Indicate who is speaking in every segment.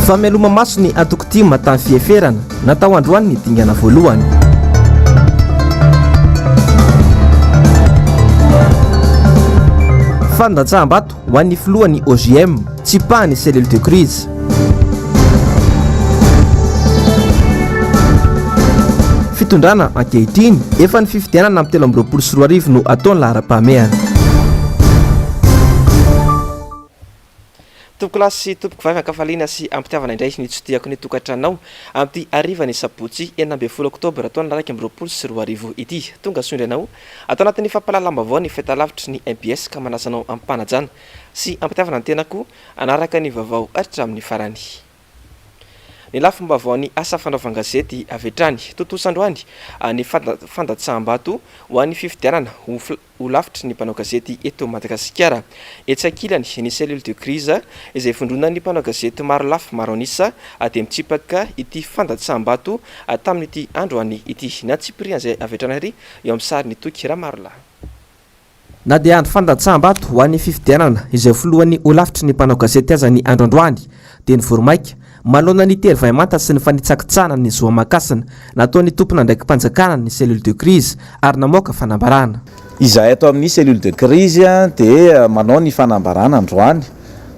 Speaker 1: Fameloma-maso ny antoko tim tamin'ny fieferana, natao androany ny dingana voalohany. Fandatsaham-bato ho an'ny filohan'ny OJM, tsipahan'ny cellule de crise. Fitondrana ankehitriny, efa ny fifidianana amin'ny 2023 no atao ny laharam-pahamehana.
Speaker 2: Tompokolahy sy tompokovavy ankafaliana sy ampitiavana indray ny tsidihako ny tokantranonao amin'ity harivan'ny sabotsy 16 oktobra taona 2021 ity. Tonga soa indray anao ato anatin'ny fampahalalam-baovao ny fahitalavitry ny mbs ka manasa anao amim-panajana sy ampitiavana ny tenako hanaraka ny vaovao hatramin'ny farany. Ny lafim-baovaon'ny asa fanaovan-gazety avy hatrany. Tontosa androany ny fandatsaham-bato ho an'ny fifidianana ho ho lafitry ny mpanao gazety eto Madagasikara. Etsy ankilany, ny cellule de crise izay ivondronan'ny mpanao gazety maro lafy maro an'isa dia mitsipaka ity fandatsaham-bato tamin'ity androany ity. Ny antsipirian'izay avy hatrany ary eo amin'ny sarin'i Toky Ramarolahy.
Speaker 1: Na dia andro fandatsaham-bato ho an'ny fifidianana izay ho filohan'ny holafitry ny mpanao gazety aza ny andro androany dia nivory maika manoloana ny tery vay manta sy ny fanitsakitsahana ny zo aman-kasina nataon'ny tompon'andraiki-panjakana ny cellule de crise ary namoaka fanambarana.
Speaker 3: Izahay ato amin'ny cellule de crise dia manao ny fanambarana androany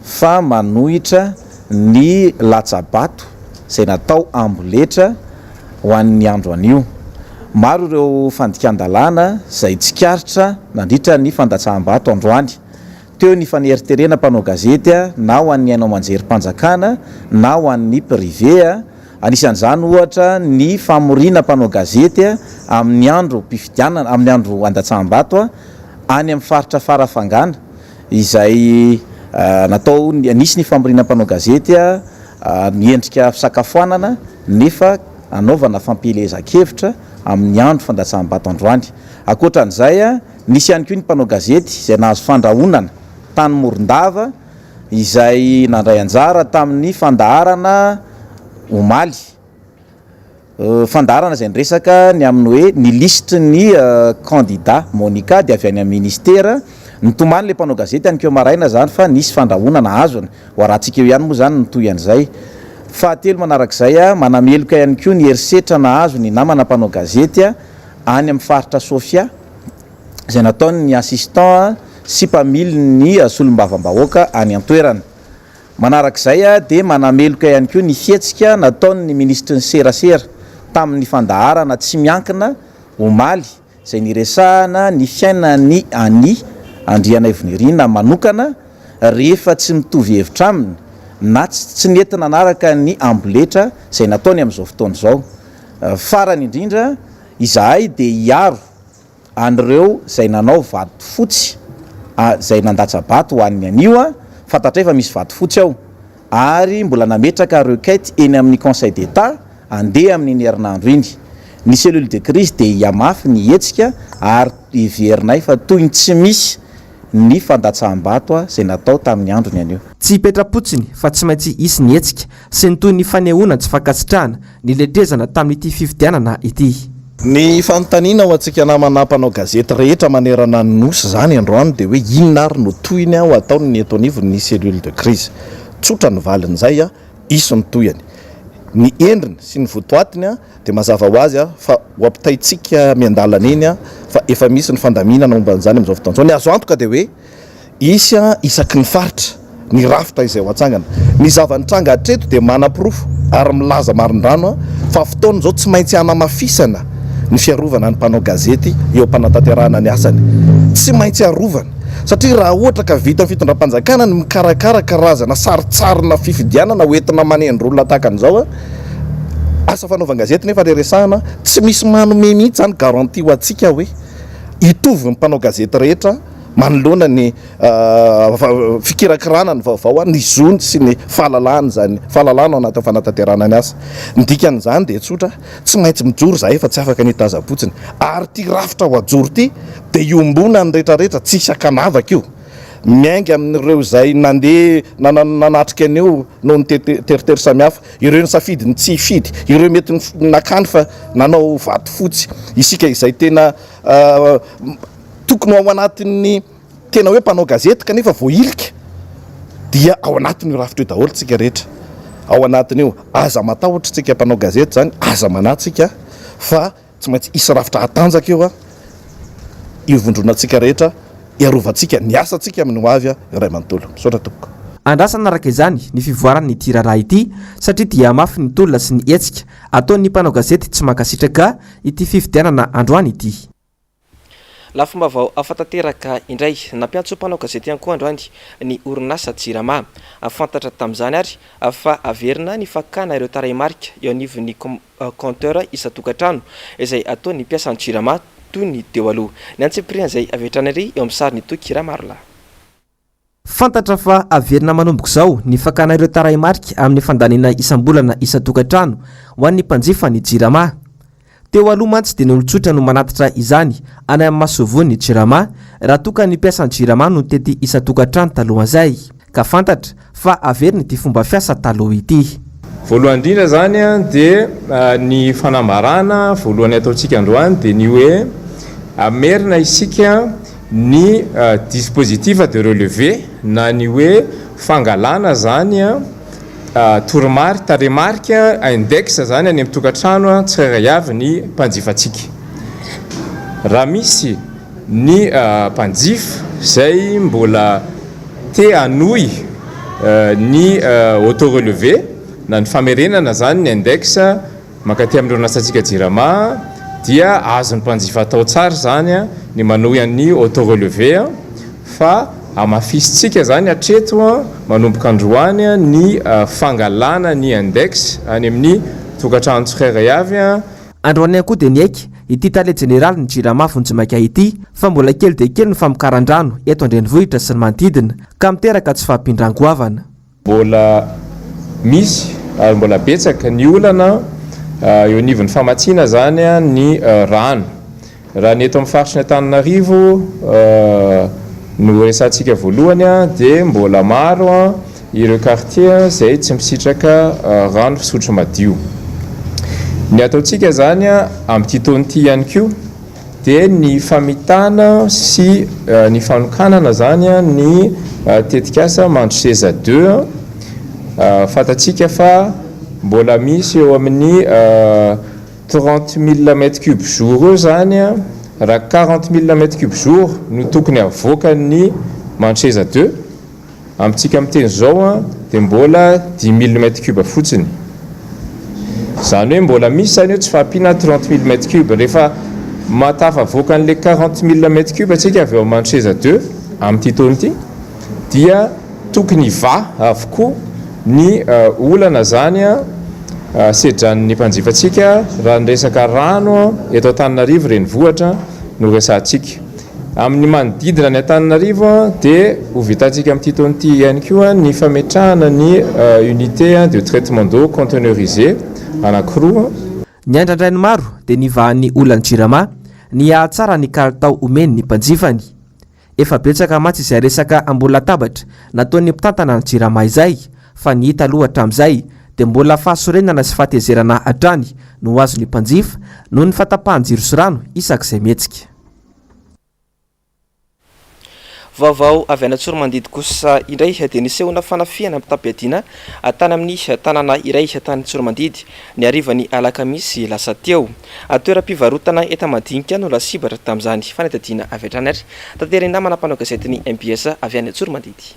Speaker 3: fa manohitra ny latsa-bato izay natao amboletra ho an'ny andro anio. Maro ireo fandikan-dalàna izay tsikaritra nandritra ny fandatsaham-bato androany. Teo ny faneriterena mpanao gazety na ho an'ny haino aman-jerim-panjakana na ho an'ny privé. Anisan'izany ohatra ny famoriana mpanao gazety amin'ny androm-pifidianana, amin'ny andro andatsaham-bato any amin'ny faritra Farafangana izay natao, nisy ny famoriana mpanao gazety miendrika fisakafoanana nefa anaovana fampielezan-kevitra amin'ny andro fandatsaham-bato androany. Ankoatra an'izay, nisy ihany koa ny mpanao gazety izay nahazo fandrahonana tany Morondava izay nandray anjara tamin'ny fandaharana omaly. Fandaharana izay niresaka ny amin'ny hoe ny lisitry ny kandida Monica dia avy any amin'ny ministera. Nitomany ilay mpanao gazety aninkeo maraina izany fa nisy fandrahonana azony. Ho arahantsika eo ihany moa izany ny tohian'izay. Fahatelo manarak'izay, manameloka ihany koa ny herisetra nahazo ny namana mpanao gazety any amin'ny faritra Sofia izay nataon'ny assistant sy mpamilin'ny solombavambahoaka any an-toerana. Manarak'izay dia manameloka ihany koa ny fihetsika nataon'ny minisitry ny serasera tamin'ny fandaharana tsy miankina omaly izay niresahana ny fiainan'i Annie Andrianaivonirina manokana rehefa tsy mitovy hevitra aminy na tsy nety nanaraka ny amboletra izay nataony amin'izao fotoana izao. Farany indrindra, izahay dia hiaro an'ireo izay nanao vato fotsy, izay nandatsa-bato ho an'ny anio, fantatray fa misy vato fotsy ao, ary mbola nametraka requête eny amin'ny Conseil d'Etat handeha amin'iny herinandro iny. Ny cellule de crise dia hihamafy ny hetsika ary heverinay fa toy ny tsy misy ny fandatsaham-bato izay natao tamin'ny androny anio.
Speaker 1: Tsy hipetra-potsiny fa tsy maintsy hisy ny hetsika sy ny toy ny fanehoana tsy fankasitrahana ny letrezana tamin'ity fifidianana ity.
Speaker 4: Ny fanontaniana ho antsika namana mpanao gazety rehetra manerana ny Nosy izany androany dia hoe inona ary no tohiny ho ataon'ny eto anivon'ny cellule de crise? Tsotra ny valin'izay, hisy ny tohiny. Ny endriny sy ny votoatiny dia mazava ho azy fa ho ampitaintsika miandalana eny fa efa misy ny fandaminana momba an'izany amin'izao fotoana izao. Ny azo antoka dia hoe hisy isaky ny faritra ny rafitra izay ho atsangana. Ny zava-nitranga hatreto dia manaporofo ary milaza marindrano fa fotoana izao tsy maintsy hanamafisana ny fiarovana ny mpanao gazety eo am-panatanterahana ny asany. Tsy maintsy arovana satria raha ohatra ka vitan'ny fitondram-panjakana ny mikarakara karazana sarintsarina fifidianana ho entina manendry olona tahaka an'izao, asa fanaovan-gazety nefa ilay resahana, tsy misy manome mihitsy izany garantie ho antsika hoe hitovy ny mpanao gazety rehetra manoloana ny fikirakirana ny vaovao, ny zony sy ny fahalalahany izany, fahalalahana ao anatin'ny fanatanterahana ny asa. Ny dikan'izany dia tsotra, tsy maintsy mijoro izahay fa tsy afaka ny hitazam-potsiny. Ary ity rafitra ho ajoro ity dia iombonan'ny rehetrarehetra, tsy hisy ankanavaka io. Miainga amin'ireo izay nandeha nanatrika an'io noho ny teritery samihafa, ireo nisafidy ny tsy hifidy, ireo mety nakany fa nanao vato fotsy, isika izay tena tokony ho ao anatin'ny tena hoe mpanao gazety kanefa voahilika dia ao anatin'io rafitra io daholo tsika rehetra. Ao anatin'io, aza matahotra tsika mpanao gazety zany, aza manahy tsika fa tsy maintsy hisy rafitra hatanjaka eo hivondronantsika rehetra hiarovantsika ny asantsika amin'ny ho avy iray manontolo. Misaotra tompoko.
Speaker 1: Andrasana araka izany ny fivoaran'ity raharaha ity satria dia mafy ny tolona sy ny hetsika ataon'ny mpanao gazety tsy mankasitraka ity fifidianana androany ity.
Speaker 2: Lafim-baovao hafa tanteraka indray. Nampiantso mpanao gazety ihany koa androany ny orinasa Jirama. Fantatra tamin'izany ary fa haverina ny fakana ireo tarehimarika eo anivon'ny compteur isan-tokantrano izay ataon'ny mpiasan'ny Jirama toy ny teo aloha. Ny antsipirian'izay avy hatrany ary eo amin'ny sarin'i Toky Ramarolahy.
Speaker 1: Fantatra fa haverina manomboka izao ny fakana ireo tarehimarika amin'ny fandaniana isam-bolana isan-tokantrano ho an'ny mpanjifa ny Jirama. Teo aloha mantsy dia ny olon-tsotra no manatitra izany any amin'ny masoivohon'ny Jirama raha toa ka ny mpiasan'ny Jirama no nitety isan-tokantrano talohan'izay. Ka fantatra fa haverina ity fomba fiasa taloha ity.
Speaker 5: Voalohany indrindra izany dia ny fanambarana voalohany ataontsika androany dia ny hoe hamerina isika ny dispositif de relevé na ny hoe fangalana izany toromarika, tarehimarika, index izany any amin'ny tokantrano tsirairay avy ny mpanjifantsika. Raha misy ny mpanjifa izay mbola te hanohy ny auto relevé na ny famerenana izany ny index Mankaty amin'ny orinasantsika Jirama dia azon'ny mpanjifa atao tsara izany ny manohy an'ny auto relevé fa hamafisintsika izany hatreto manomboka androany ny fangalana ny index any amin'ny tokantrano tsirairay avy.
Speaker 1: Androany ihany koa dia niaiky ity tale jeneralin'ny Jirama vonjimaika ity fa mbola kely dia kely ny famokaran-drano eto an-drenivohitra sy ny manodidina ka miteraka tsy fahampian-drano goavana.
Speaker 5: Mbola misy ary mbola betsaka ny olana eo anivon'ny famatsiana izany ny rano. Raha ny eto amin'ny faritry ny Antananarivo no resahantsika voalohany dia mbola maro ireo quartier izay tsy misitraka rano fisotro madio. Ny ataontsika izany amin'ity taona ity ihany koa dia ny famitana sy ny fanokanana izany ny tetikasa Mandroseza deux. Fantatsika fa mbola misy eo amin'ny 30 000 mètres cubes jour eo izany, raha 40 000 mètres cubes jour no tokony havoakan'ny Mandroseza deux. Amintsika miteny izao dia mbola 10 000 mètres cubes fotsiny. Izany hoe mbola misy izany eo tsy fahampiana 30 000 mètres cubes. Rehefa mahatafavoaka an'ilay 40 000 mètres cubes isika avy ao Mandroseza deux amin'ity taona ity dia tokony hivaha avokoa ny olana izany sedran'ny mpanjifantsika raha ny resaka rano eto Antananarivo renivohitra no resahantsika. Amin'ny manodidina ny Antananarivo dia ho vitantsika amin'ity taona ity ihany koa ny fametrahana ny unité de traitement d'eau conteneurisée anankiroa.
Speaker 1: Ny andrandrain'ny maro dia ny vahan'ny olan'ny Jirama, ny hahatsara ny kalitao omeny ny mpanjifany. Efa betsaka mantsy izay resaka ambony latabatra nataon'ny mpitantana ny Jirama izay fa ny hita aloha hatramin'izay dia mbola fahasorenana sy fahatezerana hatrany no azon'ny mpanjifa noho ny fahatapahan-jiro sy rano isak'izay mihetsika.
Speaker 2: Vaovao avy any Antsoromandidy kosa indray dia nisehoana fanafihana mitam-piadiana tany amin'ny tanàna iray tany Antsoromandidy ny harivan'ny alakamisy lasa teo. Toeram-pivarotana enta-madinika no lasibatra tamin'izany. Fanadihadiana avy hatrany ary tanterahin'ny namana mpanao gazetin'ny mbs avy any Antsoromandidy.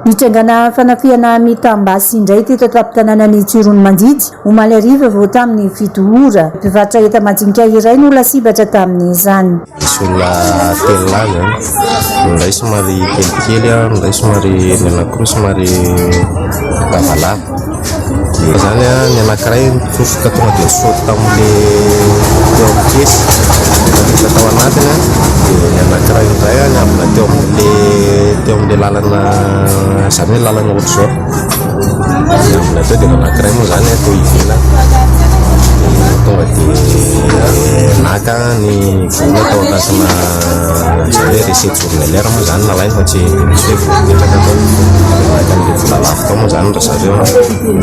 Speaker 6: Nitrangana fanafihana mitam-basy indray teto an-tampon-tanànan'i Tsiroanomandidy, omaly hariva vao tamin'ny 7 ora. Mpivarotra enta-madinika iray no lasibatra tamin'izany.
Speaker 7: Nisy olona telo lahy izany, ny iray somary kelikely, ny iray somary, ny anankiroa somary lavalava. Dia zany an, ny anankiray nitsofoka tonga dia nisaoty tamin'le teo amin'ny caisse, tafiditra tao anatiny an, dia ny anankiray indray an niambina teo amin'le teo amin'le lalana izany hoe lalana ohatr'izao, niambina teo dia ny anankiray moa zany an teo ivelany, dia tonga dia naka ny vola tao anatina izany hoe recette journalière moa zany nalainy fa tsy misy hoe vola mipetraka tao, dia naka an'le vola lafo. Tao moa izany ry zareo an,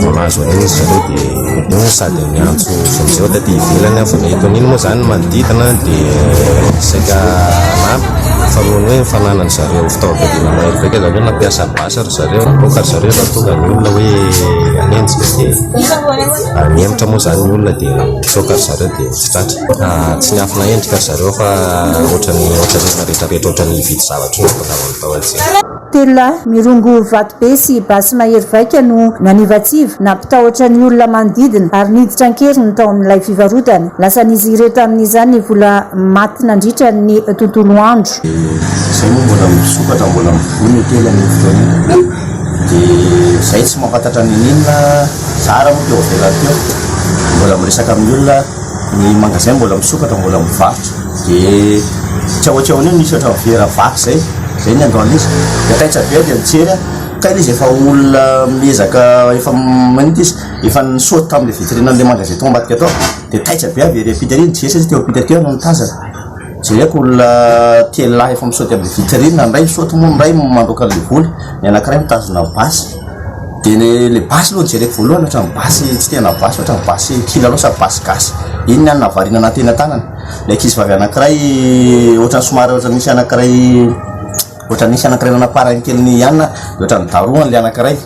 Speaker 7: vao nahazo an'iny ry zareo dia io sady niantso vonjeo taty ivelany aho vao nahita an'iny moa izany ny manodidina dia saika hanampy. Fa noho ny hoe fananan-dry zareo fitaovam-piadiana mahery vaika, izany hoe nampiasa basy ry zareo, napoaka ry zareo raha tonga ny olona hoe hanenjika dia nihemotra moa izany ny olona dia nitsoaka ry zareo dia tsy tratra. Tsy niafina endrika ry zareo fa ohatran'ny ohatran'ny olona rehetrarehetra ohatran'ny hividy zavatra io no tongavany tao an-tsena.
Speaker 6: Telo lahy mirongo vatobe sy basy mahery vaika no nanivatsiva, nampitahotra ny olona manodidina ary niditra an-keriny tao amin'ilay fivarotana. Lasan'izy ireo tamin'izany ny vola maty nandritra ny tontolo andro.
Speaker 8: Izay moa mbola misokatra, mbola mivoha ny hotely amin'io fotoana io. Dia izay tsy mahafantatra n'inon'inona, zara moa teo ivelany teo, mbola miresaka amin'ny olona, ny magasin mbola misokatra, mbola mivarotra. Dia tsy ao tsy ao an'io nisy ohatran'ny vera vaky izay, izay ny androan'izy izy. Dia taitra be aho dia nijery aho, kay ilay izy efa olona miezaka efa maninona izy, efa ni-saute tamin'ilay vitrine an'ilay magasin tao ambadika tao. Dia taitra be aho very ampita ery, nijery satria teo ampita teo aho no nitazana. Jereko olona telolahy efa misaoty amin'ny vitrine, ny iray misaoty moa ny iray mandroaka an'ilay vola, ny anankiray mitazona basy. Dia le basy aloha no jereko voalohany, ohatran'ny basy tsy tena basy, ohatran'ny basy kilalao sa basy gasy. Iny ny an'ny nahavariana anahy teny an-tanana. Ilay ankizivavy anankiray ohatran'ny somary ohatran'ny nisy anankiray ohatran'ny nisy anankiray nanaparany kely ny anona, dia ohatran'ny darohany ilay anankiray.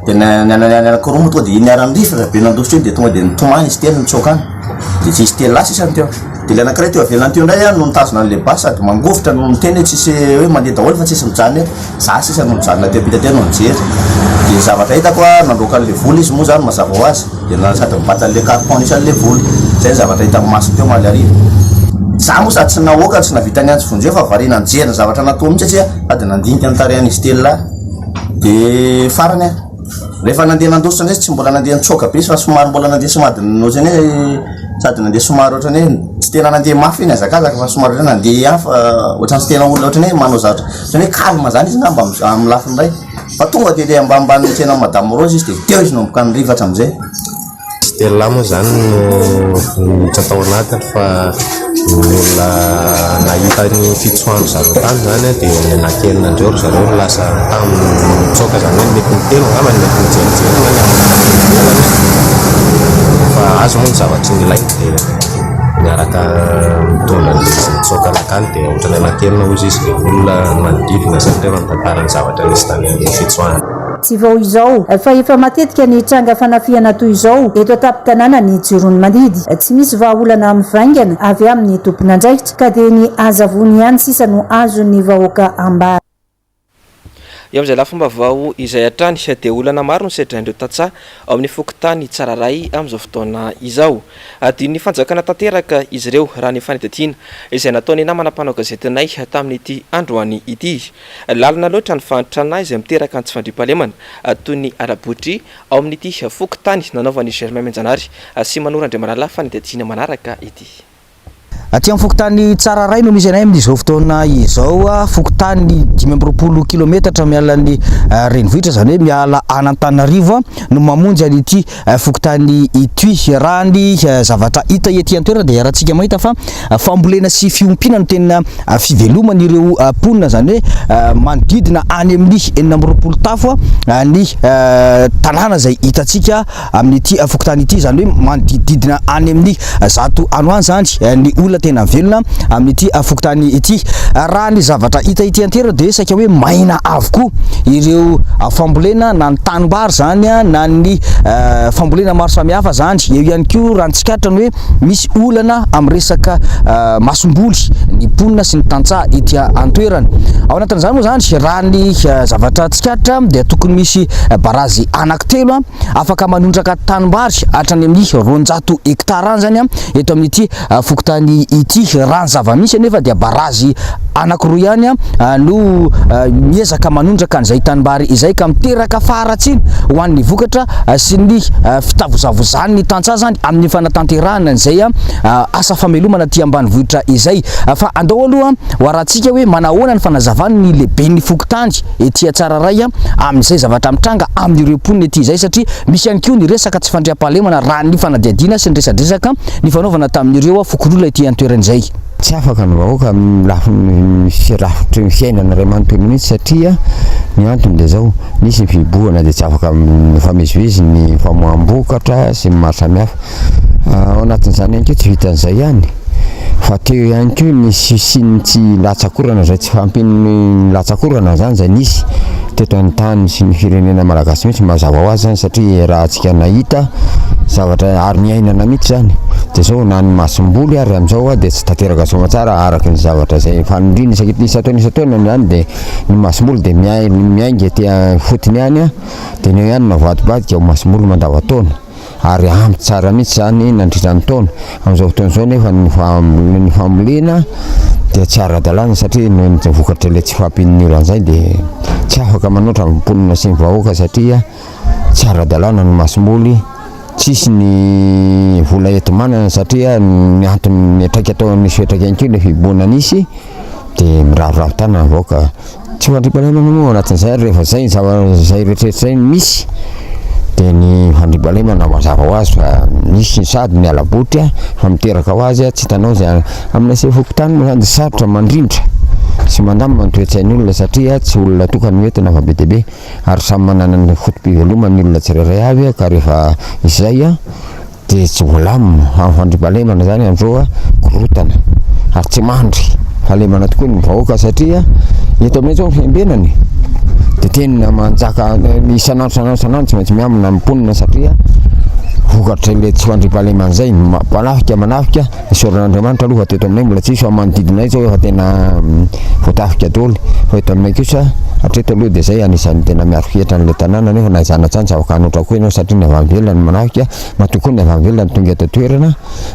Speaker 8: Dia ny ny ny anankiroa moa tonga dia niara-nirifatra be nandositra iny dia tonga dia nitomany izy telo nitsoaka any. Dia tsy izy telo lahy sisa no teo. Dia ilay anankiray teo ivelany teo indray no nitazona an'ilay basy sady mangovitra no niteny hoe tsisy hoe mandeha daholo fa tsisy mijanona eto. Za sisa no nijanona teo ampita teo no nijery. Dia ny zavatra hitako an, nandroaka an'ilay vola izy moa izany mazava ho azy. Dia na sady nibata an'ilay carton nisy an'ilay vola. Izay ny zavatra hitan'ny masoko teo omaly hariva. Za moa sady tsy nahoaka no tsy nahavita niantso vonjeo fa variana nijery ny zavatra natao mihitsy satria sady nandinika ny tarehan'izy telo lahy. Dia farany an, rehefa nandeha nandositra indray izy tsy mbola nandeha nitsoaka be izy fa somary mbola nandeha somady ohatran'ny hoe sady nandeha somary ohatran'ny hoe tsy tena nandeha mafy nihazakazaka fa somary ohatran'ny hoe nandeha ihany fa ohatran'ny tsy tena olona ohatran'ny hoe manao zavatra ohatran'ny hoe calme zany izy angamba amin'ny lafiny iray fa tonga dia le ambanimbany tsenan'i Madame Rose izy dia teo izy nanomboka nirifatra amin'izay.
Speaker 7: Izy telo lahy moa izany no niditra tao anatiny fa ny olona nahita ny fitsoahan-dry zareo tany izany dia ny anankienina indreo ry zareo no lasa tamy nitsoaka izany hoe mety ny telo angamba no mety nijerijery na ny ivelany fa azo moa ny zavatra nilainy dia niaraka nitondra an'ilay izy nitsoaka nankany dia ohatran'ny anankienina hozy izy ilay olona manodidina izany rehefa nitantara ny zavatra nisy tany amin'ny fitsoahana.
Speaker 6: Tsy vao izao fa efa matetika ny tranga fanafihana toy izao eto an-tampon-tanànan'i Tsiroanomandidy. Tsy misy vahaolana mivaingana avy amin'ny tompon'andraikitra ka dia ny azavony ihany sisa no azon'ny vahoaka ambara.
Speaker 2: Eo amin'izay lafim-baovao izay hatrany dia olana maro no sedrain'ireo tantsaha ao amin'ny fokontany Tsararay amin'izao fotoana izao. Adinon'ny fanjakana tanteraka izy ireo raha ny fanadihadiana izay nataon'ny namana mpanao gazetinay tamin'ity androany ity. Lalina loatra ny fahantrana izay miteraka ny tsy fandriampahalemana toy ny ara-botry ao amin'ity fokontany nanaovan'i Germain Mianjanahary sy Manoro Andriamalala fanadihadiana manaraka ity.
Speaker 3: Aty amin'ny fokontany Tsararay no misy anay amin'izao fotoana izao, fokontany 25 kilometatra miala ny renivohitra, izany hoe miala an'Antananarivo no mamonjy an'ity fokontany ity. Raha ny zavatra hita ety an-toerana dia iarahantsika mahita fa fambolena sy fiompiana no tena fiveloman'ireo mponina, izany hoe manodidina any amin'ny 26 tafo ny tanàna izay hitantsika amin'ity fokontany ity, izany hoe manodididina any amin'ny 100 any ho any izany ny olona tena velona amin'ity fokontany ity. Raha ny zavatra hita ety an-toerana dia saika hoe maina avokoa ireo fambolena na ny tanimbary izany na ny fambolena maro samihafa izany. Eo ihany koa raha ny tsikaritra ny hoe misy olana amin'ny resaka masomboly ny mponina sy ny tantsaha ety an-toerana. Ao anatin'izany moa izany raha ny zavatra tsikaritra dia tokony misy barazy anankitelo afaka manondraka tanimbary hatrany amin'ny 200 hektara any izany eto amin'ity fokontany ity. Raha ny zava-misy anefa dia barazy anankiroa ihany no miezaka manondraka an'izay tanimbary izay ka miteraka faharatsiana ho an'ny vokatra sy ny fitavozavozan'ny tantsaha izany amin'ny fanatanterahana an'izay asa famelomana aty ambanivohitra izay. Fa andao aloha ho arahantsika hoe manahoana ny fanazavan'ny lehiben'ny fokontany ety Tsararay amin'izay zavatra mitranga amin'ireo mponina ety izay satria misy ihany koa ny resaka tsy fandriampahalemana raha ny fanadihadiana sy ny resadresaka nifanaovana tamin'ireo fokonolona ety an-toerana izay.
Speaker 9: Tsy afaka ny vahoaka amin'ny lafiny firafitry ny fiainana iray manontolo mihitsy satria ny antony dia izao, nisy ny fihibohana dia tsy afaka mifamezivezy ny famoaham-bokatra sy ny maro samihafa. Ao anatin'izany ihany koa tsy vitan'izay ihany. Fa teo ihany koa ny fisian'ny tsy latsak'orana izay tsy fahampian'ny latsak'orana izany izay nisy teto an-tany sy ny firenena malagasy mihitsy mazava ho azy izany satria raha antsika nahita zavatra ary niainana mihitsy izany dia izao na ny masomboly ary amin'izao dia tsy tanteraka soamantsara araka ny zavatra izay faniriana isaky isan-taona isan-taona izany dia ny masomboly dia miainga ety fotony any dia ny eo ihany no avadibadika ho masomboly mandavantaona. ary ampy tsara mihitsy izany nandritra ny taona. Amin'izao fotoana izao nefa ny ny fambolena dia tsy ara-dalàna satria noho ny vokatra ilay tsy fahampian'ny orana izay dia tsy afaka manoatra ny mponina sy ny vahoaka satria tsy ara-dalàna ny masomboly, tsisy ny vola enti-manana satria ny antony miantraika tao amin'ny nisy fiantraikany koa ilay fihibohana nisy dia miraviravy tanana ny vahoaka. Tsy fandriampahalemana moa ao anatin'izay ary rehefa izay ny zava izay rehetrarehetra izay no misy dia ny fandriampahalemana mazava ho azy fa misy ny sady ny hala-botry fa miteraka ho azy tsy hitanao izay amina sefo fokontany moa izany dia sarotra mandrindra sy mandamina ny toe-tsain'ny olona satria tsy olona tokana no entina fa be dia be ary samy manana ny foto-pivelomany ny olona tsirairay avy ka rehefa izay Dia tsy voalamina amin'ny fandriampahalemana izany androa korotana ary tsy mandry fahalemana tokoa ny vahoaka satria eto aminay izao ny fiambenana e. Dia tena manjaka isan'andro isan'andro isan'andro tsy maintsy miambina ny mponina satria vokatra ilay tsy fandriampahalemana izay manafika manafika Isaorana Andriamanitra aloha fa teto aminay mbola tsisy fa manodidina anay zao efa tena voatafika daholo fa eto aminay kosa hatreto aloha dia zay anisan'ny tena miaro hetra an'ilay tanàna nefa na izany na izany tsy afaka hanoatra koa ianao satria ny avy any ivelany manafika matoa koa ny avy any ivelany tonga eto an-toerana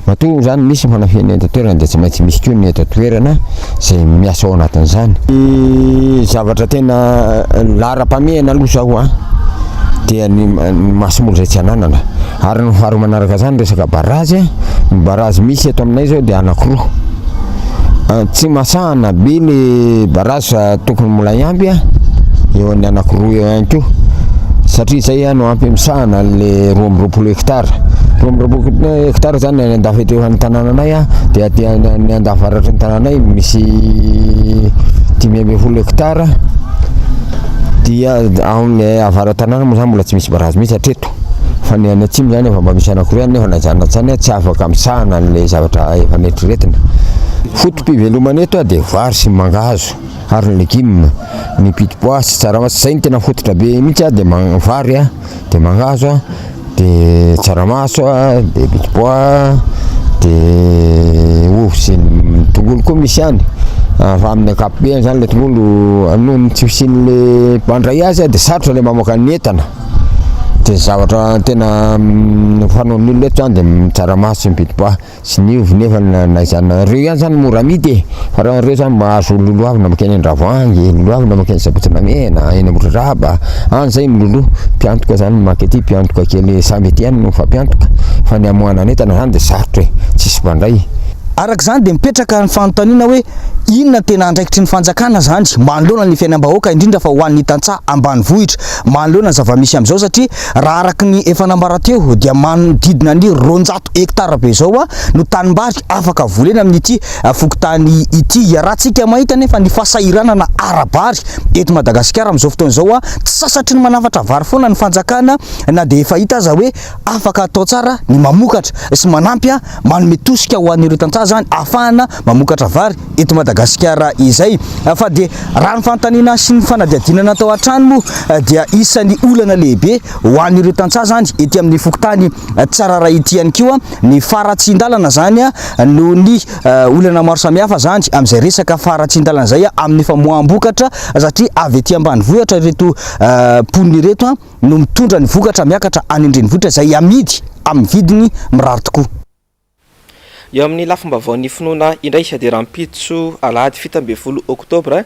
Speaker 9: matoa izany misy ny fanafihana eto an-toerana dia tsy maintsy misy koa ny eto an-toerana izay miasa ao anatin'izany. Ny zavatra tena laharam-pahamehana aloha izao an dia ny masomboly izay tsy ananana Ary ny faharoa manaraka izany resaka barazy, ny barazy misy eto aminay izao dia anankiroa. Tsy masahana be le barazy fa tokony mbola hiampy eo amin'ny anankiroa eo ihany koa satria izay no ampy misahana an'le 22 hectares. 22 hectares zany any andafy eto amin'ny tanànanay dia aty any andafy avaratry ny tanànay misy 15 hectares dia ao amin'ny avara-tanàna moa zany mbola tsy misy barazy mihitsy hatreto. Fa ny any atsimo zany efa mba misy anankiroa ihany nefa na izany na tsy izany tsy afaka misahana an'ilay zavatra efa neritreretina. Foto-pivelomana eto dia vary sy mangahazo ary ny legioma, ny petit pois sy tsaramaso, izay no tena fototra be mihitsy dia vary dia mangahazo dia tsaramaso dia petit pois dia ovy sy ny tongolo koa misy ihany fa amin'ny ankapobeny zany ilay tongolo noho ny tsy fisian'ilay mpandray azy dia sarotra ilay mamoaka ny entana. Dia ny zavatra tena fanaon'ny olona eto zany dia ny tsaramaso sy ny pitipois sy ny ovy nefa na izany na ireo ihany zany mora amidy e, fa raha ireo zany mahazo lolohavina mankeny Andravoahangy, lolohavina mankeny Sabotsy Namehana, eny Ambohidraraba, any zay miloloha, mpiantoka zany maka ety, mpiantoka kely samy ety ihany no mifampiantoka, fa ny hamoahana ny entana zany dia sarotra e, tsisy mpandray.
Speaker 10: Araka izany dia mipetraka ny fanontaniana hoe inona no tena andraikitry ny fanjakana izany manoloana ny fiainam-bahoaka indrindra fa ho an'ny tantsaha ambanivohitra manoloana ny zava-misy amin'izao satria raha araka ny efa nambara teo dia manodidina ny 200 hektara be izao no tanimbary afaka volena amin'ity fokontany ity. Iarahantsika mahita anefa ny fahasahiranana ara-bary eto Madagasikara amin'izao fotoana izao, tsy sasatry ny manafatra vary foana ny fanjakana na dia efa hita aza hoe afaka atao tsara ny mamokatra sy manampy manome tosika ho an'ireo tantsaha izany ahafahana mamokatra vary eto Madagasikara izay. Fa dia raha ny fanontaniana sy ny fanadihadiana natao hatrany moa dia isan'ny olana lehibe ho an'ireo tantsaha izany ety amin'ny fokontany Tsararay ity ihany koa ny faharatsian-dalana izany noho ny olana maro samihafa izany amin'izay resaka faharatsian-dalana izay amin'ny famoaham-bokatra satria avy ety ambanivohitra ireto mponina ireto no mitondra ny vokatra miakatra any an-drenivohitra izay amidy amin'ny vidiny mirary tokoa.
Speaker 2: Eo amin'ny lafim-baovaon'ny finoana indray dia rahampitso alahady 17 oktobra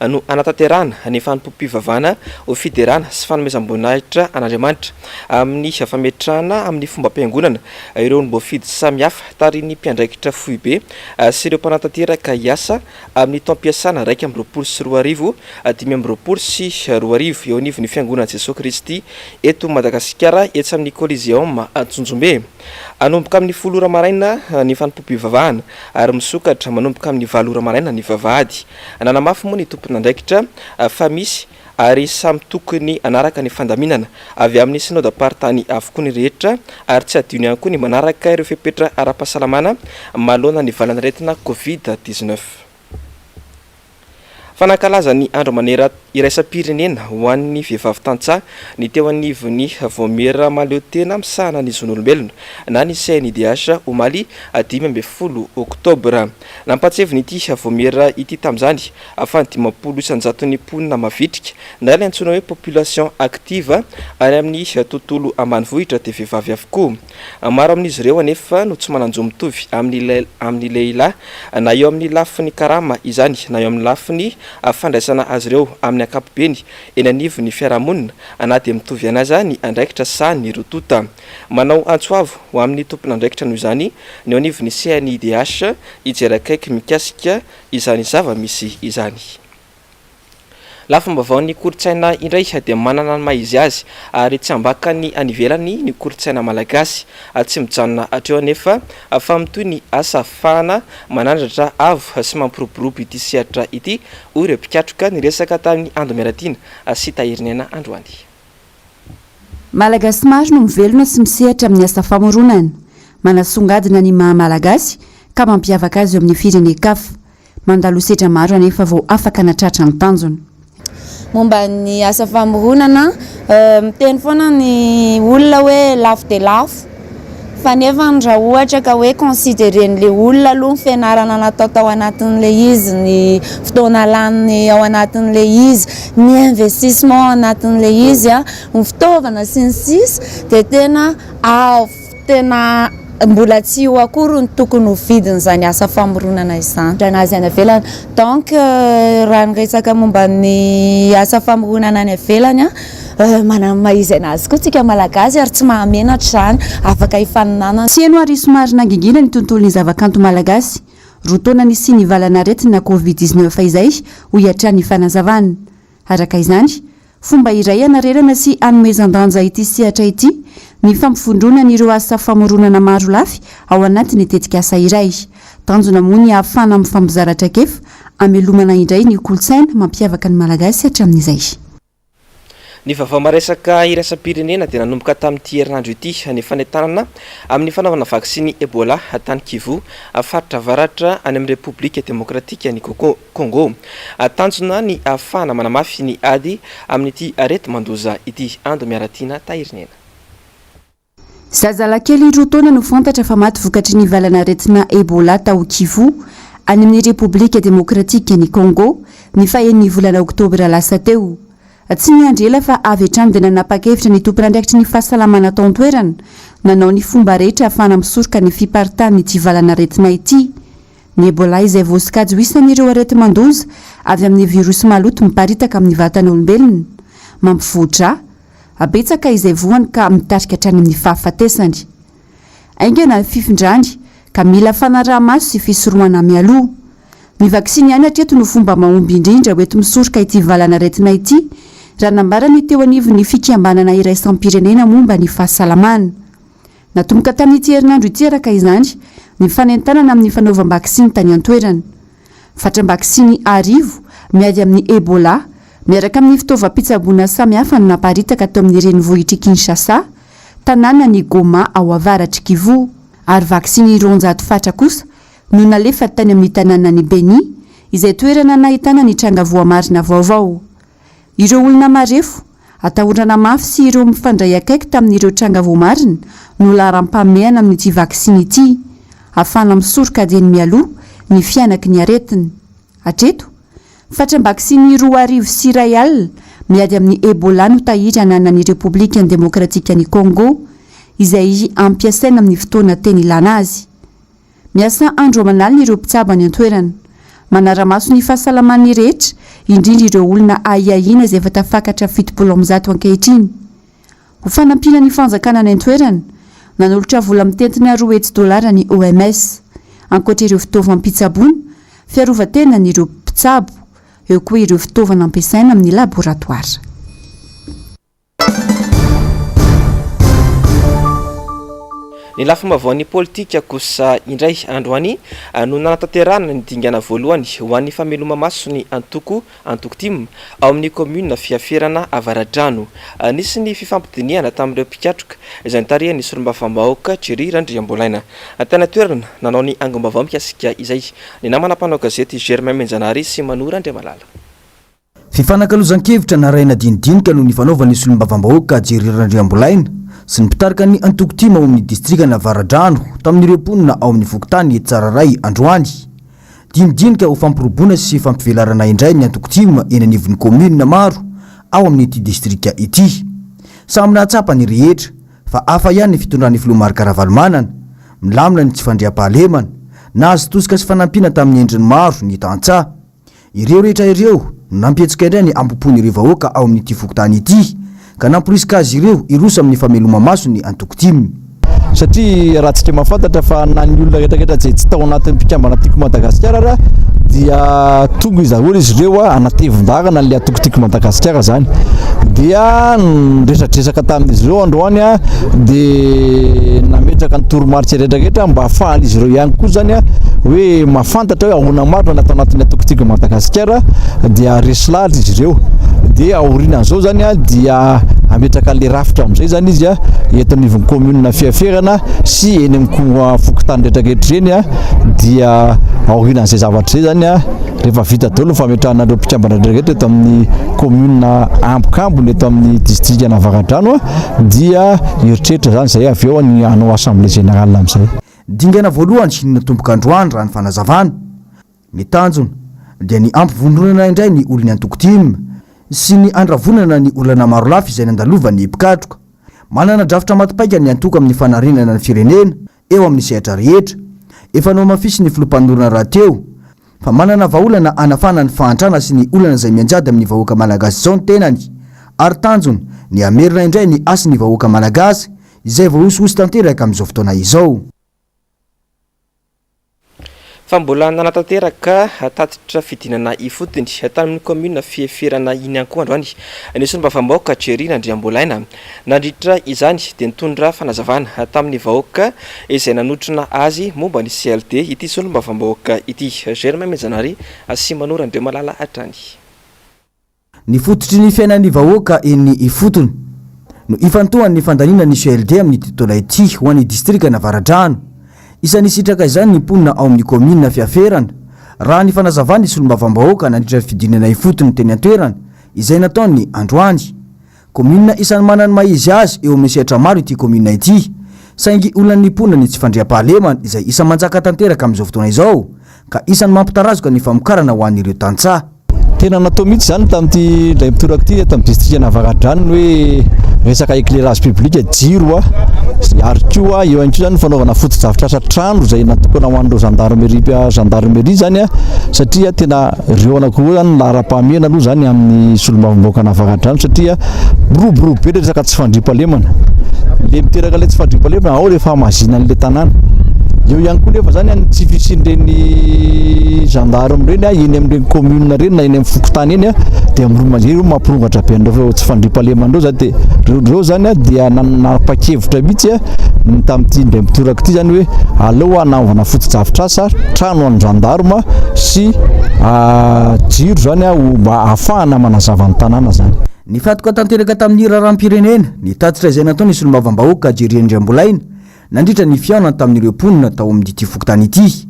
Speaker 2: no hanatanterahana ny fanompoam-pivavahana ho fiderana sy fanomezam-boninahitra an'Andriamanitra amin'ny fametrahana amin'ny fombam-piangonana ireo olom-boafidy samihafa tarihin'ny mpiandraikitra foibe sy ireo mpanatanteraka hiasa amin'ny taom-piasana 2021, 2025 eo anivon'ny Fiangonan'i Jesoa Kristy eto Madagasikara etsy amin'ny Coliseum Antsonjombe. Hanomboka amin'ny folo ora maraina ny fanompoam-pivavahana ary misokatra manomboka amin'ny valo ora maraina ny vavahady. Nanamafy moa ny tompon'andraikitra fa misy. ary samy tokony hanaraka ny fandaminana avy amin'ny Synodamparitany avokoa ny rehetra ary tsy adino ihany koa ny manaraka ireo fepetra ara-pahasalamana manoloana ny valan'aretina Covid 19. Fa nankalaza ny andro manera iraisam-pirenena ho an'ny vehivavy tantsaha ny teo anivon'ny Vaomiera mahaleotena misahana ny zon'olombelona na ny CNIDH omaly 15 oktobra. Nampahatsiavin'ity vaomiera ity tamin'izany fa ny 50 isan-jaton'ny mponina mavitrika na ilay antsoina hoe population active any amin'ny tontolo ambanivohitra dia vehivavy avokoa. Maro amin'izy ireo anefa no tsy manan-jo mitovy amin'ny amin'ny lehilahy na eo amin'ny lafiny karama izany na eo amin'ny lafiny fandraisana azy ireo amin'ny ankapobeny eny anivon'ny fiarahamonina na dia mitovy ihany aza ny andraikitra sahanin'ny roa tonta. Manao antso avo ho amin'ny tompon'andraikitra noho izany ny eo anivon'ny CNIDH hijery akaiky mikasika izany zava-misy izany. Lafim-baovaon'ny kolontsaina indray dia manana ny maha izy azy ary tsy ambakan'ny any ivelany ny kolontsaina malagasy. Tsy mijanona hatreo anefa fa mitohy ny asa ahafahana manandratra avo sy mampiroborobo ity sehatra ity, hoy ireo mpikatroka niresaka tamin'i Ando Miaratiana sy Tahiriniaina androany.
Speaker 11: Malagasy maro no mivelona sy misehatra amin'ny asa famoronana. Manasongadina ny maha Malagasy ka mampiavaka azy eo amin'ny firenen-kafa. Mandalo sedra maro anefa vao afaka natratra ny tanjona.
Speaker 12: Momba ny asa famoronana, miteny foana ny olona hoe lafo dia lafo, fa nefa raha ohatra ka hoe considerer-n'ilay olona aloha ny fianarana natao tao anatin'ilay izy, ny fotoana lany ao anatin'ilay izy, ny investissement ao anatin'ilay izy, ny fitaovana sy ny sisa dia tena avo. Tena mbola tsy io akory no tokony ho vidin'izany asa famoronana izany. Raha azy any ivelany. Donc raha ny resaka momba ny asa famoronana any ivelany, manana ny maha izy anazy koa tsika Malagasy ary tsy mahamenatra izany, afaka hifaninanana.
Speaker 11: Tsy heno ary somary nangingina ny tontolon'ny zavakanto malagasy, roa taona nisian'ny valan'aretina Covid 19 izay, hoy hatrany ny fanazavana. Araka izany, fomba iray hanarenana sy hanomezan-danja ity sehatra ity ny fampivondronana ireo asa famoronana maro lafy ao anatin'ny tetikasa iray. Tanjona moa ny hahafahana mifampizara traikefa hamelomana indray ny kolontsaina mampiavaka ny Malagasy hatramin'izay.
Speaker 2: Ny vaovao maresaka iraisam-pirenena dia nanomboka tamin'ity herinandro ity ny fanentanana amin'ny fanaovana vaksiny Ebola tany Kivu, faritra avaratra any amin'ny Repoblika Demokratikan'i Congo. Tanjona ny ahafahana manamafy ny ady amin'ity areti-mandoza ity. Ando Miaratiana Tahirinena.
Speaker 11: Zazalakely roa taona no fantatra fa maty vokatry ny valan'aretina Ebola tao Kivu, any amin'ny Repoblika Demokratikan'i Congo, ny fahenin'ny volana oktobra lasa teo. Tsy niandry ela fa avy hatrany dia nanapa-kevitra ny tompon'andraikitry ny fahasalamana tao an-toerana, nanao ny fomba rehetra ahafahana misoroka ny fiparitahan'ity valan'aretina ity. Ny Ebola izay voasokajy ho isan'ireo areti-mandoza avy amin'ny virosy maloto miparitaka amin'ny vatan'olombelona, mampivoa-drà, betsaka izay voany ka mitarika hatrany amin'ny fahafatesany. Haingana ny fifindrany ka mila fanaraha-maso sy fisorohana mialoha. Ny vaksiny ihany hatreto no fomba mahomby indrindra hoenti-misoroka ity valan'aretina ity, raha nambaran'ny teo anivon'ny fikambanana iraisam-pirenena momba ny fahasalamana. Natomboka tamin'ity herinandro ity araka izany ny fanentanana amin'ny fanaovam-baksiny tany an-toerana. Fatram-baksiny arivo miady amin'ny Ebola miaraka amin'ny fitaovam-pitsaboana samihafa no naparitaka tao amin'ny renivohitr'i Kinshasa, tanànan'i Goma ao avaratr'i Kivu. Ary vaksiny 200 fatra kosa no nalefa tany amin'ny tanànan'i Beni, izay toerana nahitana ny tranga voamarina vaovao. Ireo olona marefo, atahorana mafy sy ireo mifandray akaiky tamin'ireo tranga voamarina no laharam-pahamehana amin'ity vaksiny ity, ahafahana misoroka dieny mialoha ny fihanaky ny aretina. Hatreto, fatram-baksiny 1021 miady amin'ny Ebola no tahiry ananan'ny Repoblikan'ny Demokratikan'i Congo, izay ampiasaina amin'ny fotoana tena ilana azy. Miasa andro aman'alina ireo mpitsabo any an-toerana. Manara-maso ny fahasalaman'ny rehetra, indrindra ireo olona ahiahiana izay efa tafakatra 170 ankehitriny. Ho fanampiana ny fanjakana any an-toerana, nanolotra vola mitentina 200 dolara ny OMS. Ankoatra ireo fitaovam-pitsaboana, fiarovan-tenan'ireo mpitsabo, eo koa ireo fitaovana ampiasaina amin'ny laboratoara.
Speaker 2: Ny lafim-baovaon'ny politika kosa indray androany no nanatanterahana ny dingana voalohany ho an'ny fameloma-maso ny antoko Antoko tim ao amin'ny kaominina Fiaferana Avaradrano. Nisy ny fifampidinihana tamin'ireo mpikatroka izay notarihan'ny solombavambahoaka Jerry Randriambolaina. Tany an-toerana nanao ny angom-baovao mikasika izay ny namana mpanao gazety Germain Menjanahary sy Manoa Randriamalala.
Speaker 10: Fifanakalozan-kevitra narahina dinidinika no nifanaovan'ny solombavambahoaka Jerry Randriambolaina sy ny mpitarika ny antoko tim ao amin'ny distrikan'Avaradrano tamin'ireo mponina ao amin'ny fokontany Tsararay androany. Dinidinika ho fampiroboana sy fampivelarana indray ny antoko tim eny anivon'ny kaominina maro ao amin'ity distrika ity. Samy nahatsapa ny rehetra fa hafa ihany ny fitondran'ny filoha Marc Ravalomanana. Milamina ny tsy fandriampahalemana. Nahazo tosika sy fanampiana tamin'ny endriny maro ny tantsaha. Ireo rehetra ireo no nampihetsika indray ny hambom-pon'ireo vahoaka ao amin'ity fokontany ity, ka namporisika azy ireo hiroso amin'ny fameloma-maso ny antoko tim.
Speaker 13: Satria raha tsika mahafantatra fa na ny olona rehetra rehetra izay tsy tao anatin'ny mpikambana Tiako Madagasikara ara dia tonga izy daholo izy ireo hanatevin-daharana an'ilay antoko Tiako Madagasikara izany. Dia niresadresaka tamin'izy ireo androany dia nametraka ny toromarika rehetra rehetra mba hahafahan'izy ireo ihany koa izany hoe mahafantatra hoe ahoana marina ny atao anatin'ny antoko Tiako Madagasikara dia resy lahatra izy ireo. Dia aorianan'izao izany dia hametraka an'ilay rafitra amin'izay izany izy eto anivon'ny commune Fiaferana sy eny amin'ny fokontany rehetra rehetra ireny dia aorianan'izay zavatra izay izany rehefa vita daholo ny fametrahana ireo mpikambana rehetra rehetra eto amin'ny commune Ambokambony eto amin'ny distrikan'Avaradrano dia hieritreritra izany izay avy eo ny hanao assemblée générale amin'izay.
Speaker 10: Dingana voalohany ny natomboka androany raha ny fanazavana. Ny tanjona dia ny hampivondronana indray ny olon'ny antoko tim sy ny handravonana ny olana marolafy izay nandalovan'ny mpikatroka. Manana drafitra maty paika ny antoko amin'ny fanarenana ny firenena eo amin'ny sehatra rehetra. Efa nohamafisin'ny filoha mpanorina rahateo fa manana vahaolana hanafana ny fahantrana sy ny olana izay mianjady amin'ny vahoaka malagasy izao ny tenany ary tanjona ny hamerina indray ny hasin'ny vahoaka malagasy izay voahosihosy tanteraka amin'izao fotoana izao.
Speaker 2: Fa mbola nanatanteraka tatitra fidinana ifotony tany amin'ny kaominina Fieferana iny ihany koa androany ny solombavambahoaka Jerry Randriambolaina. Nandritra izany dia nitondra fanazavana tamin'ny vahoaka izay nanotrona azy momba ny CLD ity solombavambahoaka ity. Germain Mejanary sy Mano Randriamalala hatrany.
Speaker 10: Ny fototry ny fiainan'ny vahoaka eny ifotony no ifantohan'ny fandaniana ny CLD amin'ity taona ity ho an'ny distrikan'Avaradrano. Isan'ny hisitraka izany ny mponina ao amin'ny kaominina Fiaferana, raha ny fanazavan'ny solombavambahoaka nandritra ny fidinana ifotony teny an-toerana izay nataony androany. Kaominina isan'ny manana ny maha izy azy eo amin'ny sehatra maro ity kaominina ity, saingy olan'ny mponina ny tsy fandriampahalemana izay isan'ny manjaka tanteraka amin'izao fotoana izao ka isan'ny mampitarazoka ny famokarana ho an'ireo tantsaha.
Speaker 13: Tena natao mihitsy izany tamin'ity indray mitoraka ity eto amin'ny distrikan'Avaradrano ny hoe resaka éclairage public, jiro ary koa eo ihany koa izany ny fanaovana fotodrafitrasa trano izay natokana ho an'ireo gendarmerie gendarmerie izany satria tena Ireo anankiroa izany no laharam-pahamehana aloha izany amin'ny solombavambahoakan'Avaradrano satria miroborobo be ilay resaka tsy fandriampahalemana. Ilay miteraka ilay tsy fandriampahalemana ao ilay fahamazinan'ilay tanàna. Eo ihany koa nefa izany ny tsy fisian'ireny gendarme ireny eny amin'ireny commune ireny na eny amin'ny fokontany eny dia ireo mampirongatra be an'ireo tsy fandriampahalemana ireo izany dia ireo izany dia nanapa-kevitra mihitsy ny tamin'ity indray mitoraka ity izany hoe aleo hanaovana fotodrafitrasa trano an'ny gendarme sy jiro izany ho mba ahafahana manazava ny tanàna izany.
Speaker 10: Nifantoka tanteraka tamin'ny raharaham-pirenena ny tatitra izay nataon'ny solombavambahoaka Jerry Andriambolaina nandritra ny fihaonany tamin'ireo mponina tao amin'ity fokontany ity.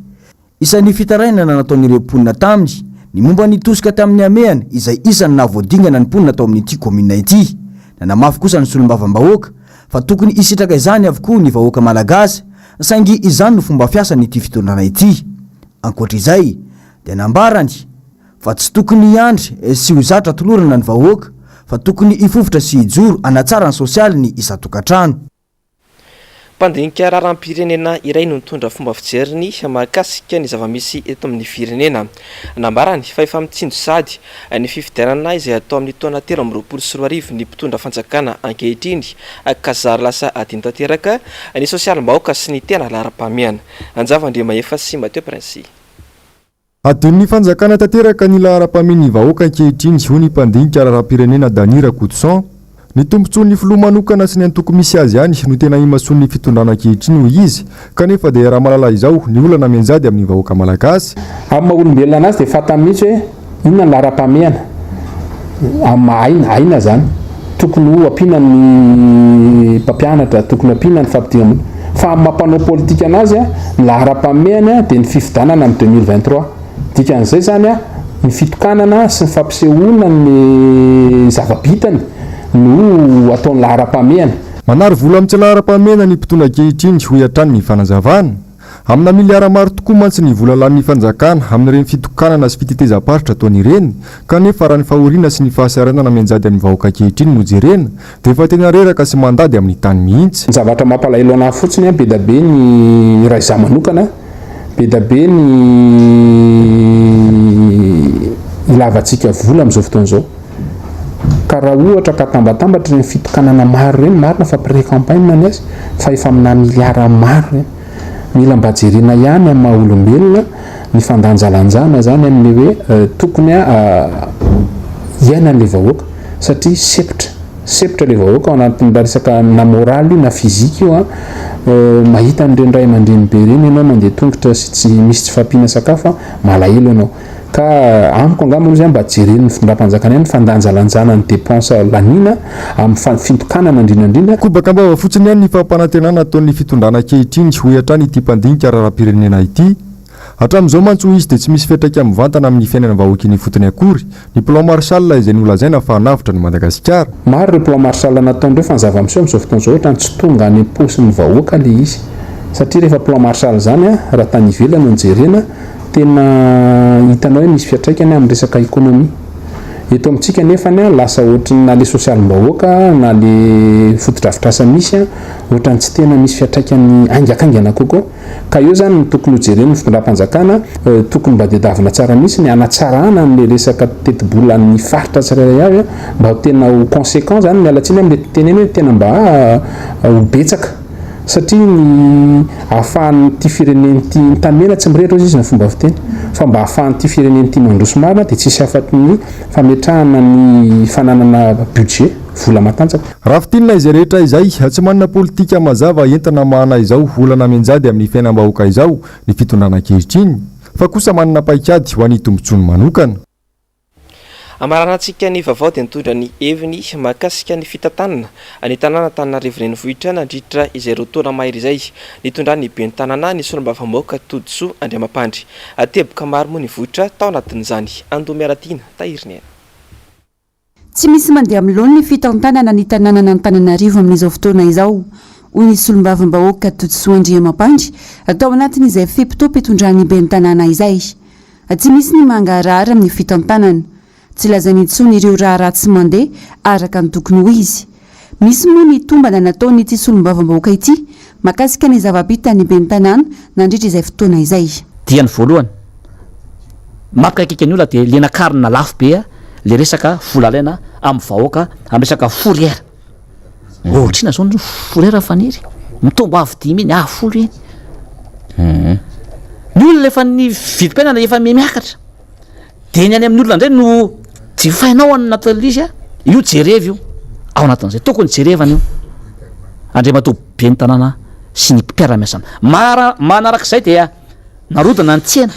Speaker 10: Isan'ny fitarainana nataon'ireo mponina taminy ny momba ny tosika tamin'ny hamehana izay isan'ny nahavoadingana ny mponina tao amin'ity kaominina ity. Nanamafy kosa ny solombavambahoaka fa tokony hisitraka izany avokoa ny vahoaka malagasy saingy izany no fomba fiasan'ity fitondrana ity. Ankoatra izay dia nambarany fa tsy tokony hiandry sy ho zatra tolorana ny vahoaka fa tokony hifofotra sy hijoro hanatsara ny sosialiny isan-tokantrano.
Speaker 2: Mpandinika raharaham-pirenena iray no nitondra fomba fijeriny mahakasika ny zava-misy eto amin'ny firenena. Nambarany fa efa mitsinjo sahady ny fifidianana izay hatao amin'ny taona 2023 ny mpitondra fanjakana ankehitriny ka zary lasa adino tanteraka ny sosialim-bahoaka sy ny tena laharam-pahamehana. Anjava Andriamahefa sy Mathieu Princy.
Speaker 14: Adinon'ny fanjakana tanteraka ny laharam-pahamehan'ny vahoaka ankehitriny, hoy ny mpandinika raharaham-pirenena Dany Rakotoson. Ny tombontsoan'ny filoha manokana sy ny antoko misy azy ihany no tena imasoan'ny fitondrana ankehitriny, hoy izy, kanefa dia iaraha-mahalala izao ny olana mianjady amin'ny vahoaka malagasy.
Speaker 15: Amin'ny maha olombelona anazy dia fantany mihitsy hoe inona ny laharam-pahamehana amin'ny maha aina, aina izany. Tokony ho ampiana ny mpampianatra, tokony ampiana ny fampidirana. Fa amin'ny maha mpanao politika anazy, ny laharam-pahamehany dia ny fifidianana amin'ny 2023. Dikan'izay izany, ny fitokanana sy ny fampisehoana ny zava-bitany no ataony laharam-pahamehana.
Speaker 14: Manary vola amin'ny tsy laharam-pahamehana ny mpitondra ankehitriny, hoy hatrany ny fanazavana. Amina miliara maro tokoa mantsy ny vola lanin'ny fanjakana amin'ireny fitokanana sy fitetezam-paritra ataony ireny, kanefa raha ny fahoriana sy ny fahasahiranana mianjady amin'ny vahoaka ankehitriny no jerena dia efa tena reraka sy mandady amin'ny tany mihitsy.
Speaker 15: Ny zavatra mampalahelo anah fotsiny be da be ny raha izaho manokana Be da be ny ilavantsika vola amin'izao fotoana izao. Ka raha ohatra ka atambatambatra ireny fitokanana maro ireny, marina fa pré-campagne ny azy, fa efa amina miliara maro ireny. Mila mba jerena ihany amin'ny maha olombelona ny fandanjalanjana izany amin'ilay hoe tokony hiainan'ilay vahoaka satria sempotra. Sempotra le vahoaka ao anatin'ny raha resaka na moral io na physique io an, mahita an'ireny ray aman-dreny be ireny ianao mandeha tongotra sy tsy misy tsy fahampiana sakafo an, malahelo ianao. Ka amiko angamba aloha izany mba jeren'ny fitondram-panjakana ihany ny fandanjalanjana ny dépense laniana amin'ny fintokanana indrindra indrindra.
Speaker 14: Kobaka am-bava fotsiny ihany ny fampanantenana ataon'ny fitondrana ankehitriny, hoy hatrany ity mpandinika raharaham-pirenena ity. Hatramin'izao mantsy hoy izy dia tsy misy fiantraikany mivantana amin'ny fiainana vahoaka eny ifotony akory ny plan Marshall izay nolazaina fa hanavotra an'i Madagasikara.
Speaker 15: Maro ireo plan Marshall nataon'ireo fa ny zava-miseho amin'izao fotoana izao ohatran'ny tsy tonga any am-paosin'ny vahoaka ilay izy satria rehefa plan Marshall izany raha tany ivelany no jerena tena hitanao hoe misy fiantraikany amin'ny resaka économie. Eto amintsika nefany lasa ohatran'ny na ilay sosialim-bahoaka na ilay fotodrafitrasa misy ohatran'ny tsy tena misy fiantraikany haingakaingana kokoa. Ka eo zany no tokony ho jeren'ny fitondram-panjakana, tokony mba diadavina tsara mihitsy ny hanatsarana an'le resaka tetibolan'ny faritra tsirairay avy mba ho tena ho conséquent zany, miala tsiny amle teneno hoe tena mba ho betsaka satria ny ahafahan'ity firenena ity, ny tanimena tsy mirehitra hozy izy ny fomba fiteny, fa mba ahafahan'ity firenena ity mandroso marina dia tsisy afa-tsy ny fametrahana ny fananana budget. vola matanjaka.
Speaker 14: Raha fintinina izay rehetra izay, tsy manana politika mazava entina hamahana izao olana mianjady amin'ny fiainam-bahoaka izao ny fitondrana ankehitriny, fa kosa manana paikady ho an'ny tombontsoany manokana.
Speaker 2: Amaranantsika ny vaovao dia nitondra ny heviny mahakasika ny fitantanana ny tanàna Antananarivo Renivohitra nandritra izay roa taona mahery izay nitondran'ny ben'ny tanàna ny solombavambahoaka Todisoa Andriamampandry. Teboka maro moa nivoitra tao anatin'izany. Andoha Miaratiana, Tahiriniaina.
Speaker 11: Tsy misy mandeha amin'ny laoniny ny fitantanana ny tanànan'Antananarivo amin'izao fotoana izao, hoy ny solombavambahoaka Todisoa Andriamampandry tao anatin'izay fe-potoam-pitondran'ny ben'ny tanàna izay. Tsy misy ny mangarahara amin'ny fitantanana. Tsy lazaina intsony ireo raharaha tsy mandeha araka ny tokony ho izy. Misy moa ny tombana nataon'ity solombavambahoaka ity mahakasika ny zava-bitan'ny ben'ny tanàna nandritra izay fotoana izay.
Speaker 16: Dia ny voalohany mampikaikaika ny olona dia le nakarina lafo be le resaka vola alaina amin'ny vahoaka amin'ny resaka fourrière. Ohatrina zao ny fourrière Faniry? Mitombo avo dimy eny, avo folo eny. Ny olona efa ny vidim-piainana efa mihamiakatra. Dia ny any amin'ny olona indray no jifainao any anatin'ilay izy a, io jereva io ao anatin'izay, tokony jerevana io Andriamatoa ben'ny tanàna sy ny mpiara-miasa aminy. Mara- manarak'izay dia narodana ny tsena,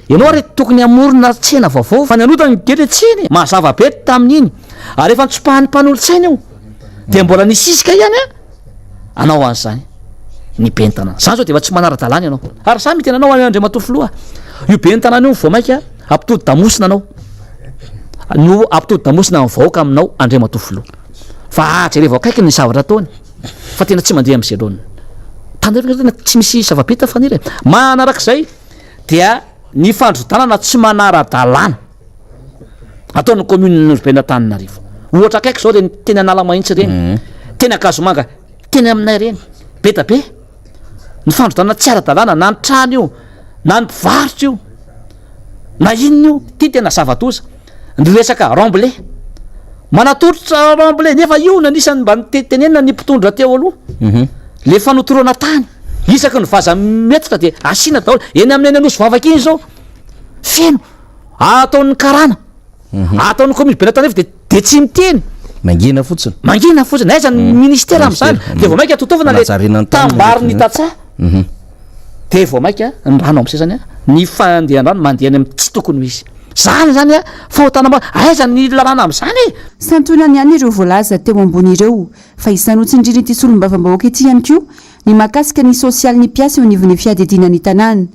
Speaker 16: ianao ary tokony hamorona tsena vaovao fa ny hanodana ny le tsena e, mazava be tamin'iny ary efa notsopahan'ny mpanolotsaina io dia mbola nisisika ihany a. anao an'izany ny ben'ny tanàna. Zany zao dia efa tsy manara-dalàna ianao. Ary za miteny anao Andriamatoa Filoha, io ben'ny tanàna io vao mainka hampitodi-damosina anao. No hampitodi-damosina ny vahoaka aminao Andriamatoa Filoha. Fa jerevo akaiky ny zavatra ataony fa tena tsy mandeha amin'izay laoniny. Tandrefana tena tsy misy zava-bita Faniry e. Manarak'izay dia ny fandrodanana tsy manara-dalàna. Ataon'ny commune urbaine Antananarivo. Ohatra akaiky zao reny teny Analamahitsy ireny, mhm. teny Ankazomanga, teny aminay ireny, be da be. Ny fandrodana tsy ara-dalàna na ny trano io, na ny mpivarotra io, na inona io, ty tena zava-doza. Ny resaka remblai. Manatolotra remblai nefa io no anisan'ny mba nitenenina ny mpitondra teo aloha. Mhm. Le fanotorana tany, isaky ny vaza mihetsika dia asiana daholo. Eny amin'ny eny Anosy iny zao, feno. Ataon'ny karana, ataon'ny commune Benatandrefy de de tsy miteny.
Speaker 3: Mangina fotsiny.
Speaker 16: Mangina fotsiny, aiza ny ministera amin'izany? Dia vao mainka totofana le tambary ny tantsaha. Dia vao mainka ny rano amin'izay zany, ny fandehan-drano mandeha any amin'ny tsy tokony ho izy. Zany zany fahotana maro, aiza ny lalàna amin'izany e?
Speaker 11: Santionany ihany ireo voalaza teo ambony ireo, fa isan'ny notsindrin'ity solombavambahoaka ity ihany koa ny mahakasika ny sosialin'ny mpiasa eo anivon'ny fiadidiana ny tanàna.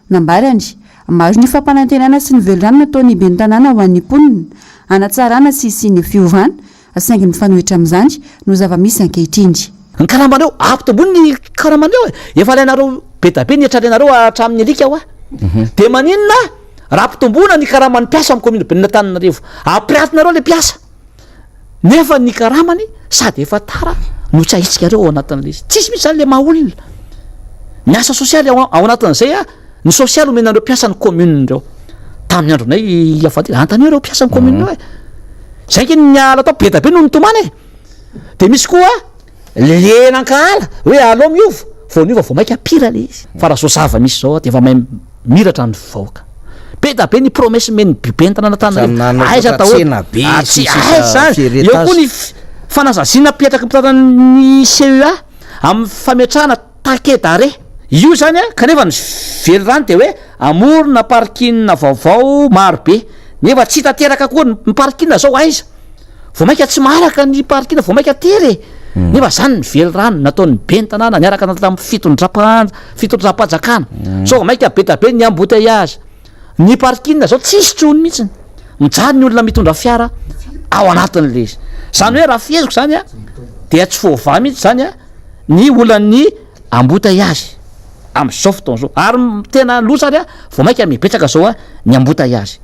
Speaker 11: Nambarany, maro ny fampanantenana sy ny velirano nataon'ny ben'ny tanàna ho an'ny mponina, hanatsarana sy hisian'ny fiovana, saingy mifanohitra amin'izany no zava-misy ankehitriny.
Speaker 16: Ny karamanareo, ampitomboy ny karamanareo e! Efa alainareo be da be ny hetra alainareo hatramin'ny alika hoa! Dia maninona raha ampitomboina ny karaman'ny mpiasa amin'ny commune ben'Antananarivo? Ampiratinareo le mpiasa! Nefa ny karamany sady efa tara no tsy ahitsikareo ao anatin'ilay izy. Tsisy mihitsy zany le maha olona. Ny asa sosialy ao ao anatin'izay a, ny sosialy omena an'ireo mpiasan'ny commune ireo. Tamin'ny andronay i Afadila, antanio ireo mpiasan'ny commune ireo e. Zay nge niala tao be da be no nitomany e. De misy koa le nankahala hoe aleo miova, vao niova vao maika pire le izy. Fa raha zao zava-misy zao de efa mahay Miratra ny vahoaka. Be da be ny promesse omen'ny ben'ny tanàna Antananarivo. Aiza daholo?
Speaker 3: Tsena be
Speaker 16: Ah,
Speaker 3: sy
Speaker 16: tsy
Speaker 3: ny sisa
Speaker 16: aiza zany.
Speaker 3: fieretas.
Speaker 16: Eo koa ny f- fanasaziana apetraky ny mpitantana ny CEA amin'ny fametrahana taquet d'arrêt. Io zany a, kanefa ny velirano dia hoe hamorona parking vaovao maro be. Nefa tsy tanteraka koa ny parking zao aiza? Vao mainka tsy maharaka ny parking, vao mainka tery e! Nefa zany ny velirano nataon'ny ben'ny tanàna niaraka tamin'ny fitondram-pan- fitondram-panjakana. Sao vao mainka be da be ny embouteillage. Ny parking zao tsisy intsony mihitsiny. Mijaly ny olona mitondra fiara ao anatin'le izy. Zany hoe raha feheziko zany a, dia tsy voavaha mihitsy zany a ny olan'ny embouteillage amin'izao fotoana izao. Ary tena loza ary a, vao mainka mihabetsaka zao a ny embouteillage.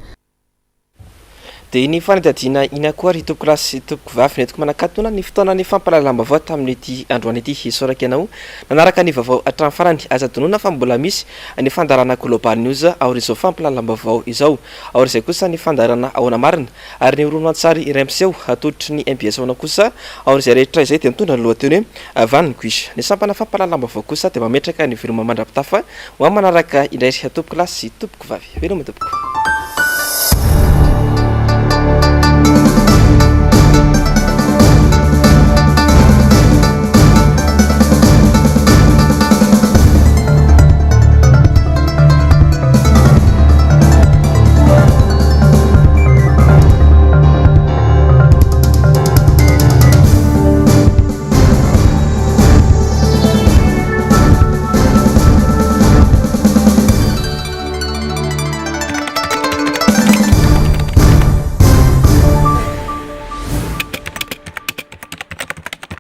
Speaker 2: Dia iny fanadihadiana iny akory ry tompokolahy sy tompokovavy nentiko manakatona ny fotoanan'ny fampahalalam-baovao tamin'ity androany ity. Isaorako ianao nanaraka ny vaovao hatramin'ny farany. Aza adinoina fa mbola misy ny fandaharana Global News aorian'izao fampahalalam-baovao izao. Aorian'izay kosa ny fandaharana Ahoana Marina ary ny horonantsary iray miseho atolotry ny mbs Ahoana kosa aorian'izay rehetra izay dia mitondra ny lohateny hoe Vanguish. Ny sampana fampahalalam-baovao kosa dia mametraka ny veloma mandra-pitafa ho amin'ny manaraka indray ry tompokolahy sy tompokovavy. Veloma tompoko.